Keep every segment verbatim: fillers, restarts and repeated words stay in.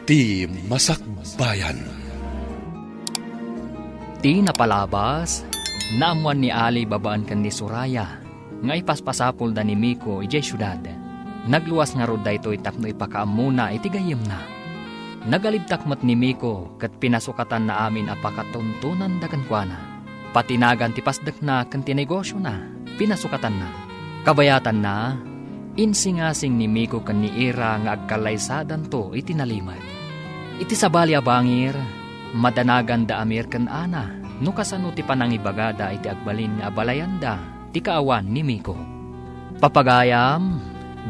Ti Masakbayan. Ti napalabas, naammoan ni Ali babaen ken ni Soraya nga ipaspasapulda ni Miko idiay siudad. Nagluas ngarud daytoy tapno ipakaammona iti gayyemna. Nagalibtak met ni Miko ket pinasukatanna amin a pakatuntonanda kenkuana. Pati nagan ti pasdekna ken ti negosiona, pinasukatanna. Kabayatanna, insingasing ni Miko ken ni Ira nga agkallaysadanto iti nalimed. Iti sabali a bangir, madanaganda a Mir ken Ana no kasano ti panangibagada iti agbalin nga abalayanda ti kaawan ni Miko. Papagayam,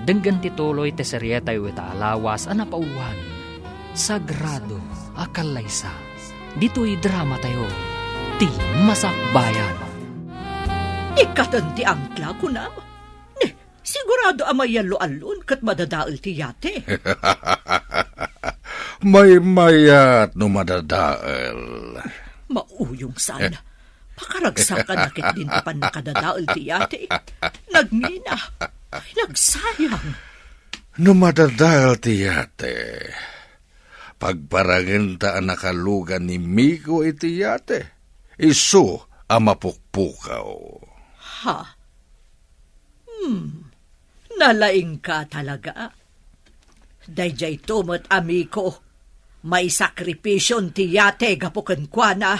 denggen ti tuloy ti serietayo ita a lawas a napauluan, Sagrado a Kallaysa. Ditoy dramatayo, Ti Masakbayan. Ikkaten ti angkla, kunam? Ne, sigurado a mayallo-allon ket madadael ti yate. Maymayat no madadael. Mauyong saan. Pakaragsakan na ket din ti pannakadadael ti yate. Nagngina. Ay, nagsayang. No madadael ti yate, pagparangenta a nakalugan ni Miko iti yate. Isu a mapukpukaw. Ha? Hmm. Nalaingka talaga. Daydiay to met, amiko. Maisakripision ti yate gapu kenkuana.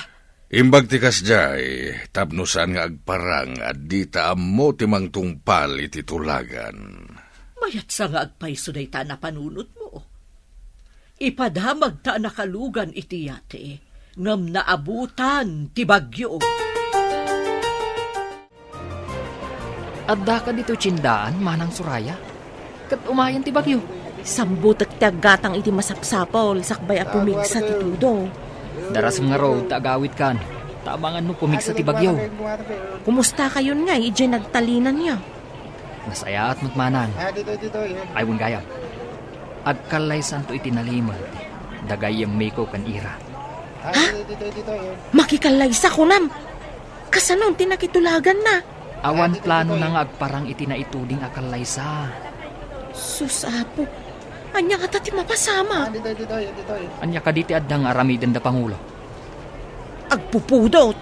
Imbag ti kasdiay, tapno saan nga agparang a dita ammo ti mangtungpal iti tulagan. Mayat sa nga agpayso dayta a napanunotmo. Ipadamagta a nakalugan iti yate, ngem naabutan ti bagyo. Addaka ditoy tiendaan, Manang Soraya? Ket umayen ti bagyo. Sambutek ti aggatang iti masapsapul sakbay a pumigsa ti tudo. Darasem ngarud ta agawidkan, ta amangan no pumigsa ti bagyo. Kumustakayon ngay idiay nagtalinanyo? Nasayaat met, Manang. Ay, wen gayam. Agkallaysanto iti nalimed, da gayyem Miko ken Ira. Ha? Makikallaysa, kunam? Kasano ti nakitulaganna? Awan planona nga agparang iti naituding a kallaysa. Sus, Apo, ania ngata ti mapasamak? Ania kadi ti adda nga aramidenda, Pangulo? Agpupudot.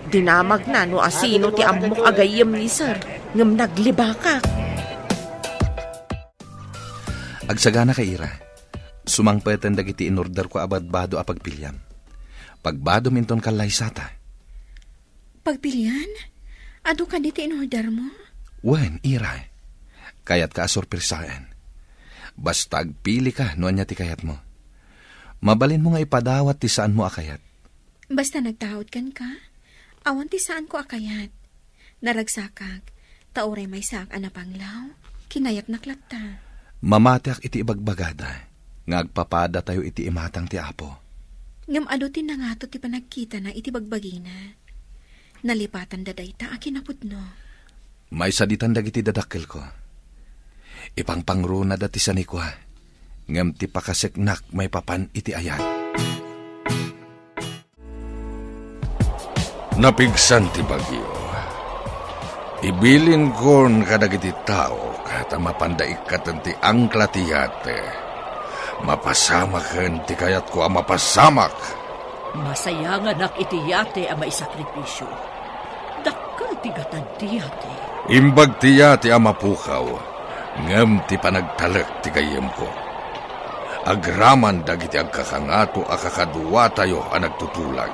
Dinamagna no asino ti ammok a gayyem ni Sir, ngem naglibakak. Agsaganaka, Ira. Sumangpeten dagiti inorderko a badbado a pagpiliam. Pagbadom inton kallaysata. Pagpilian? Adu kadi ti inordermo? Wen, Ira. Kayatka a sorpresaen. Basta agpilika no ania ti kayatmo. Mabalinmo nga ipadawat ti saanmo a kayat. Basta nagtaud kenka, awan ti saanko a kayat. Naragsakak, ta uray maysaak a napanglaw, kinayatnak latta. Mamatiak iti ibagbagada nga agpapadatayo iti imatang ti Apo. Ngem adu ti nangato ti panagkitana iti bagbagina. Nalipatanda dayta a kinapudno. Maisaditan dagiti dadakkelko. Ipangpangronada ti sanikua, ngem ti pakaseknak maipapan iti ayat. Napigsan ti bagyo. Ibilinko kadagiti tao ta mapanda ikkaten ti angkla ti yate. Mapasamaken ti kayatko a mapasamak. Masayanganak iti yate a maisakripisio. Dakkel ti gatad ti yate. Imbag ti yate a mapukaw, ngem ti panagtalek ti gayyemko. Agraman dagiti agkakangato a kakaduatayo a nagtutulag.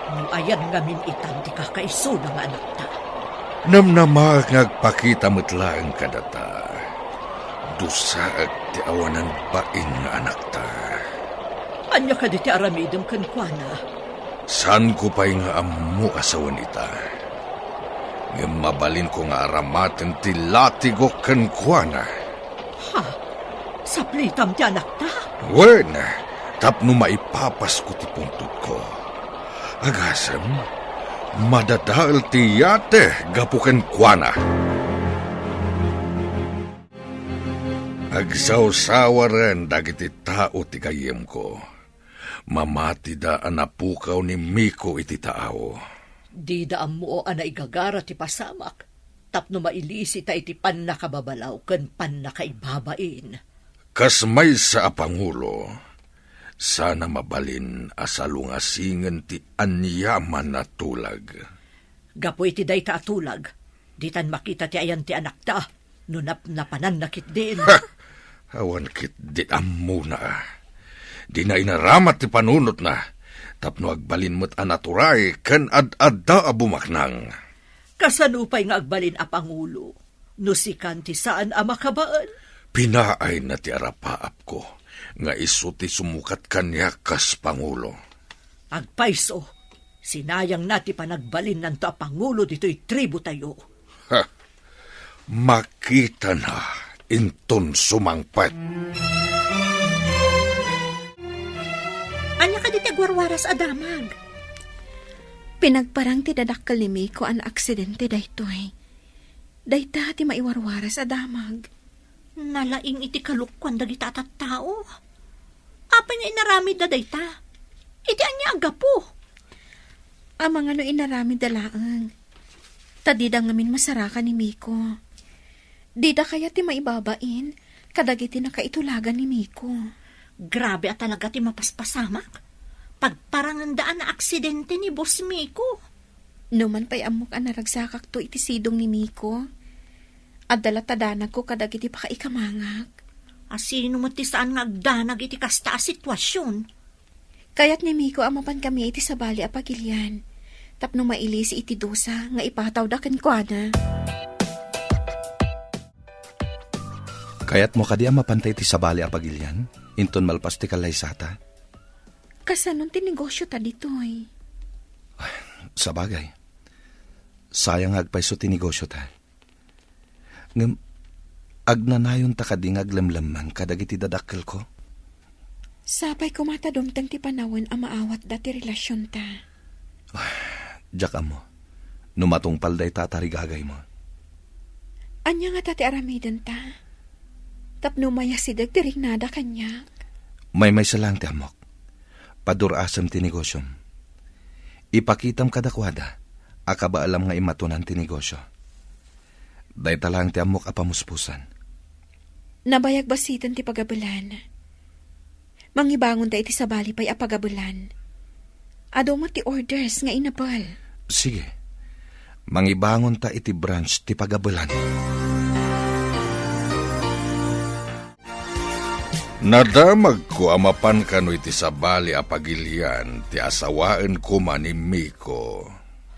No ayan ngamin itan ti kakaisuda nga anakta? Namnamak nga agpakita met laeng kadata. Dusaek ti awanan bain nga anakta. Ania kadi ti aramidem kenkuana? Saanko pay nga ammo a sawen ita. Ngem mabalinko nga aramaten ti latigok kenkuana. Ha? Saplitam ti anakta? Wen, tapno maipapasko ti pungtodko. Agasem, madadael ti yate gapu kenkuana. Agsawsawaren dagiti tao ti gayyemko. Mamatida a napukaw ni Miko iti taaw. Dida ammo a naigagara ti pasamak tapno mailisita iti pannakababalaw ken pannakaibabain. Kas maysa a pangulo, Sana mabalin a salungasingen ti aniaman a tulag. Gapu iti dayta a tulag, ditan makita ti ayan ti anakta no napnapananna ketdin. Ha! Awan ketdi ammona. Dina inaramat ti panunotna, tapno agbalin met a naturay ken ad-adda a bumaknang. Kasano pay nga agbalin a pangulo no sikan ti saan a makabael? Pinaayna ti arapaapko nga isu ti sumukat kaniak kas pangulo. Agpayso, sinayangna ti panagbalinnanto a pangulo ditoy tribu tayo. Ha! Makitana inton sumangpet. Ania kadi ti agwarwaras a damag? Pinagparang ti dadakkel ni Miko a naaksidente daytoy. Dayta ti maiwarwaras a damag. Nalaing iti kalukkuan dagita a tattao. Apay nga inaramidda dayta? Iti ania a gapu? Amangan no inaramidda laeng. Ta dida ngamin masarakan ni Miko. Dida kayat ti maibabain kadagiti nakaitulagan ni Miko. Grabe a talaga ti mapaspasamak. Pagparanganda a naaksidente ni Boss Miko. Numan pay ammok a naragsakakto iti sidong ni Miko, adda latta danagko kadagiti pakaikamangak. Asino met ti saan nga agdanag iti kasta a situasion? Kayat ni Miko a mapan kami iti sabali a pagilian, tapno mailisi iti dusa nga ipatawda kenkuana. Kayatmo kadi a mapanta iti sabali a pagilian, inton malpas ti kallaysata? Kasanon ti negosio ta ditoy? Ay, sabagay. Sayang nga agpayso ti negosio ta. Ngem, agnanayonta kadi nga aglemlemmeng kadagiti dadakkelko? Sapay koma ta dumteng ti panawen a maawatda ti relasionta. Diak ammo no matungpal dayta a tarigagaymo. Ania ngata ti aramidenta? Tapno mayasideg ti riknada kaniak. Maymaysa laeng ti ammok. Padur-asem ti negosiom. Ipakitam kadakuada a kabaelam nga immatonan ti negosio. Dayta laeng ti ammok a pamuspusan. Nabayag basiten ti pagabelan. Mangibangonta iti sabali pay a pagabelan. Adu met ti orders nga inabel. Sige. Mangibangonta iti branch ti pagabelan. Nadamagko a mapan kano iti sabali a pagilian ti asawaen koma ni Miko.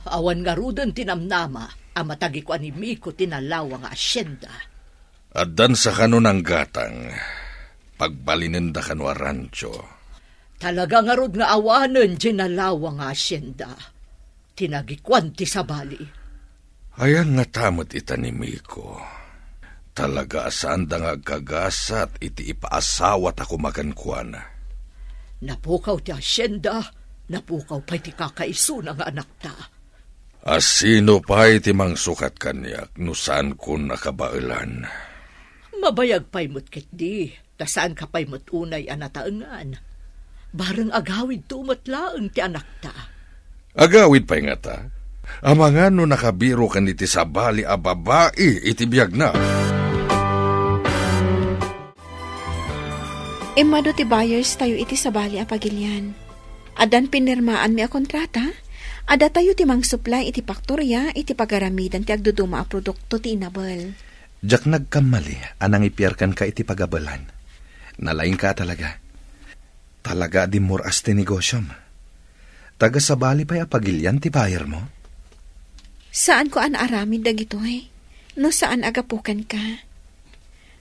Awan ngaruden ti namnama a matagikua ni Miko ti nalawa nga asyenda. Addan sa kano nanggatang, pagbalinenda kano a rancho. Talaga ngarud nga awanen diay nalawa nga asyenda. Tinagikuan ti sabali. Ayan ngata met ita ni Miko. Talaga a saanda nga agkagasat iti ipaasawata koma kenkuana. Napukaw ti asyenda, napukaw pay ti kakaisuna nga anakta. Asino pay ti mangsukat kaniak no saankon a kabaelan? Mabayag pay met ketdi, ta saanka pay met unay a nataengan. Bareng agawidto met laeng ti anakta. Agawid pay ngata? Amangan no nakabiroken iti sabali a babai iti biagna. Immadu ti buyers tayo iti sabali a pagilian. Addan pinirmaanmi a kontrata, a datayo ti mangsuplay iti paktoria iti pagaramidan ti agduduma a produkto ti inabel. Diak nagkammali a nangipiar kenka iti pagabelan. Nalaingka a talaga. Talaga a dimmur-as ti negosiom. Taga sabali pay a pagilian ti bayermo? Saanko a naaramid dagitoy, no saan a gapu kenka.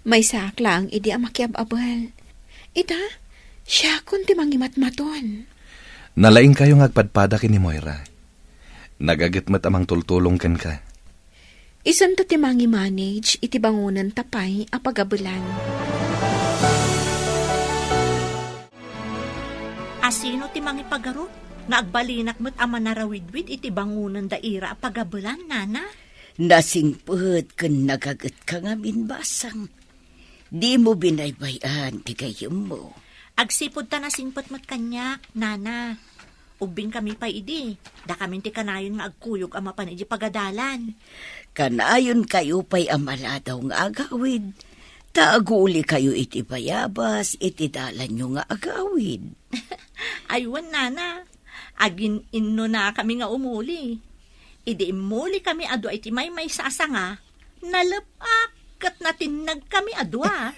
Maysaak laeng idi a makiab-abel. Ita, siakon ti mangimatmaton. Nalaingkayo nga agpadpada ken ni Moira. Nagaget met a mangtultulong kenka. Isunto ti mangi-manage iti bangonenta pay a pagabelan. Asino ti mangipagarup nga agbalinak met a manarawidwid iti bangonenda ira a pagabelan, nana? Nasingpet ken nagagetka ngamin, basang. Dimo binaybay-an ti gayyemmo. Agsipud ta nasingpet met kaniak, nana. Ubbingkami pay idi, dakamin ti kanayon nga agkuyog a mapan idiay pagadalan. Kanayonkayo pay a maladaw nga agawid. Ta agulikayo iti bayabas iti dalanyo nga agawid. Ay wen, nana, agin-innonakami nga umuli. Idi immulikami a dua iti maymaysa a sanga, nalep-ak ket natinnagkami a dua.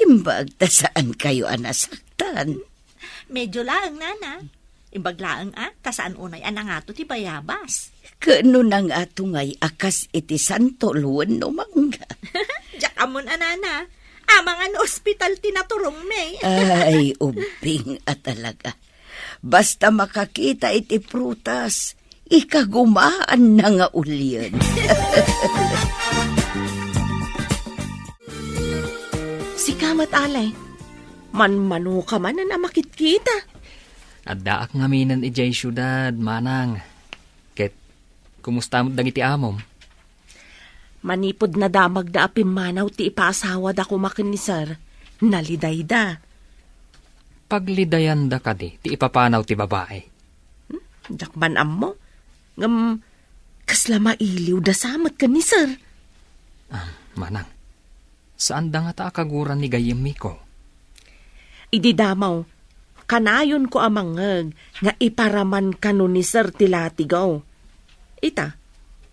Imbag ta saankayo a nasaktan. Medyo laeng, nana. Imbag laeng a, ta saan unay a nangato ti bayabas. Ket no nangato ngay a kas iti santol wenno mangga? Diak ammon a, nana. Amangan ospital ti naturongmi. Ay, ubbing a talaga. Basta makakita iti prutas, ikagumaanna nga ulien. Sika met, Ale. Manmanoka manen a makitkita. Addaak ngaminen idiay siudad, manang. Ket, kumusta met dagiti amom? Manipud nadamagda a pimmanaw ti ipaasawada koma ken ni Sir, nalidayda. Paglidayanda kadi ti ipapanaw ti babai? Hmm, diak man ammo. Ngem, kasla mailiwda sa met ken ni Sir. Ah, manang, saanda ngata a kagura ni gayyem Miko? Idi damo, kanayonko a mangngeg nga iparaman kano ni Sir ti latigaw. Ita,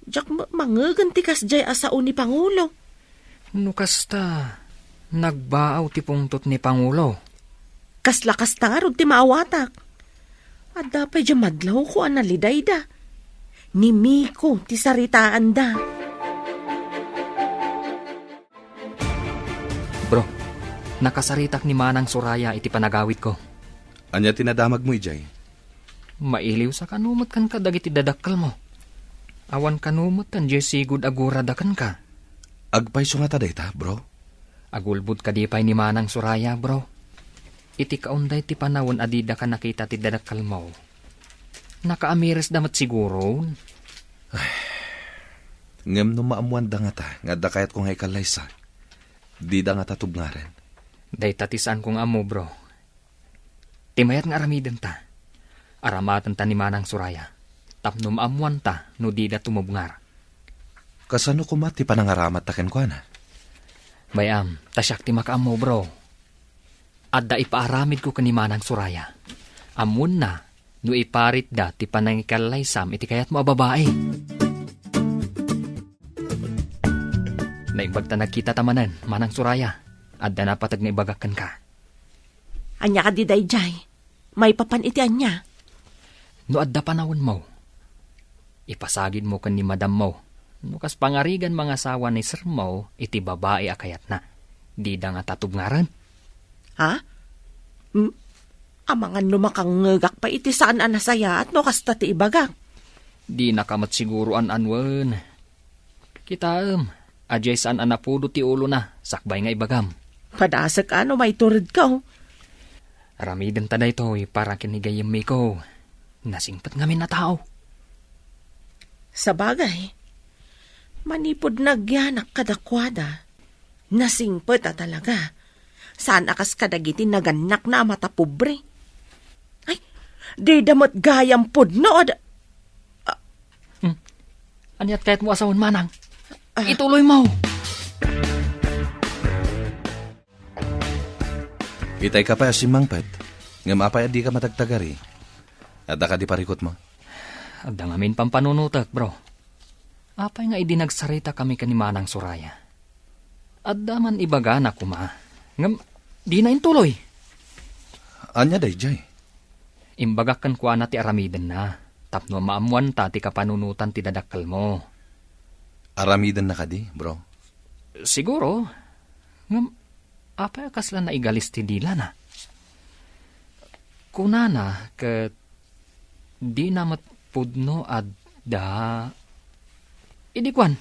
diak met mangngegen ti kasdiay a sao ni Pangulo. No kasta, nagbaaw ti pungtot ni Pangulo. Kasla kasta ngarud ti maawatak. Adda pay diay madlawko a nalidayda. Ni Miko ti saritaanda. Bro, nakasaritak ni Manang Soraya iti panagawidko. Ania ti nadamagmo idiay? Mailiwsa kano met kenka dagiti dadakkelmo. Awan kano met diay sigud a gurada kenka. Agpayso ngata dayta, bro? Agulbod kadi pay ni Manang Soraya, bro. Iti kaunday ti panawen a didaka nakita ti dadakkelmo, nakaamiresda met siguron. Ay, ngem no maammoanda ngata nga adda kayatko nga ikallaysa, dida ngata tubngaren. Dayta ti saanko nga ammo, bro. Ti mayat nga aramidenta, aramatenta ni Manang Soraya, tapno maammoanta no dida tumubngar. Kasano koma ti panangaramatta kenkuana? Bay-am, ta siak ti makaammo, bro. Adda ipaaramidko ken ni Manang Soraya. Ammoenna no iparitda ti panangikallaysam iti kayatmo a babai. Naimbag ta nagkitata manen, Manang Soraya. Adda napateg nga ibagak kenka. Ania kadi daydiay? Maipapan iti ania? No adda panawenmo, ipasagidmo ken ni madammo no kas pangarigan mangasawa ni sermo iti babai a kayatna. Dida ngata tubngaren. Ha? Hmm? Amangan no makangngegak pay iti saan a nasayaat no kasta ti ibagak. Dinaka met siguro an-anuen. Kitaem, adiay saan a napudo ti ulona sakbay nga ibagam. Padasek a no maituredko. Aramidenta daytoy para ken ni gayyem Miko. Nasingpet ngamin a tao. Sabagay, manipud nagyanak kadakuada, nasingpet a talaga. Saan a kas kadagiti nagannakna a matapobre. Ay, dida met gayam pudno a da-, ah. Hmm. Aniat kayatmo a sawen, Manang? Ah. Ituloymo. Itay ka pay a simmangpet, ngem apay a dika matagtagari? Adda kadi parikutmo? Adda ngamin pampanunotek, bro. Apay nga idi nagsaritakami ken ni Manang Soraya, adda man ibagana koma, ngem dina intuloy. Ania daydiay? Imbagak kenkuana ti aramidenna, tapno maammoanta ti kapanunotan ti dadakkelmo. Aramidenna kadi, bro? Siguro. Ngem, apay a kasla naigalis ti dilana? Kunana ket dina met pudno adda. Idi kuan,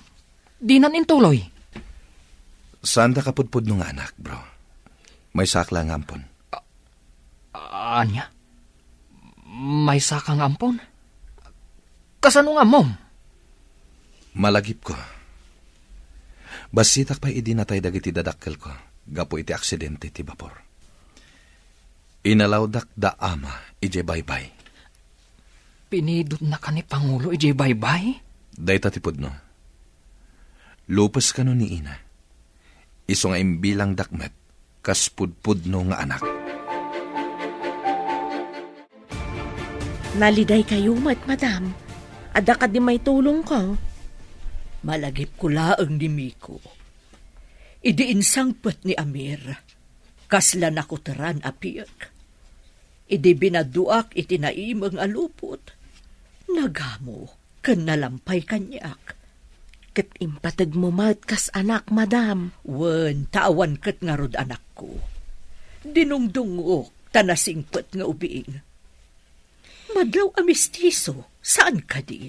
dinan intuloy. Saanda kapudpudno nga anak, bro. Maysak la nga ampon. A-, ania? Maysaka nga ampon? Kasano nga ammom? Malagipko. Bassitak pay idi natay dagiti dadakkelko gapu iti aksidente ti bapor. Inalawdak da ama idiay baybay. Pinidotnaka ni Pangulo idiay baybay? Dayta ti pudno. Lupes kano ni Ina. isu nga imbilangdak met kas pudpudno nga anak. Nalidaykayo met, madam. Adda kadi maitulongko? Malagipko laeng ni Miko. Idi insangpet ni Amir, kasla nakuteran a piek. Idi binaduak iti naimeng a lupot, nagamo ken nalampay kaniak. Ket impategmo met kas anak, madam. Wen, ta awan ket ngarud anakko. Dinungdungok ta nasingpet nga ubing. Madlaw a mistiso, saan kadi?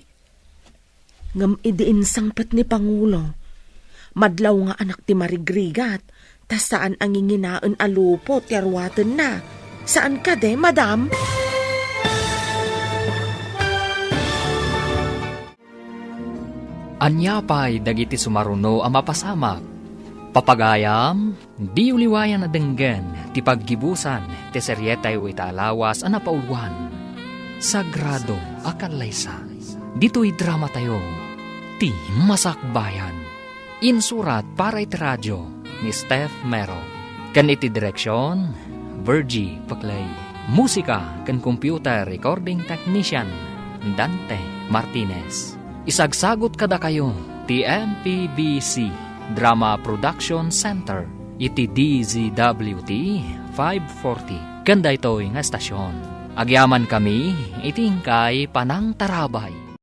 Ngem idi insangpet ni Pangulo, madlaw nga anak ti marigrigat, ta saan a nginginaen a lupot ti aruatenna. Saan kadi, madam? Ania pay dagiti sumaruno a mapasamak? Papagayam, diyo liwayan a denggen ti paggibusan ti serietayo ita a lawas a napauluan, Sagrado a Kallaysa. Ditoy dramatayo, ti Masakbayan. Insurat para iti radio ni Steph Mero. Ken iti direksion, Virgie Paclay. Musika ken computer recording technician, Dante Martinez. Isagsagut kadakayo ti M P B C Drama Production Center iti D Z W T five forty. Ken daytoy nga estasion, agyamankami iti inkay panangtarabay.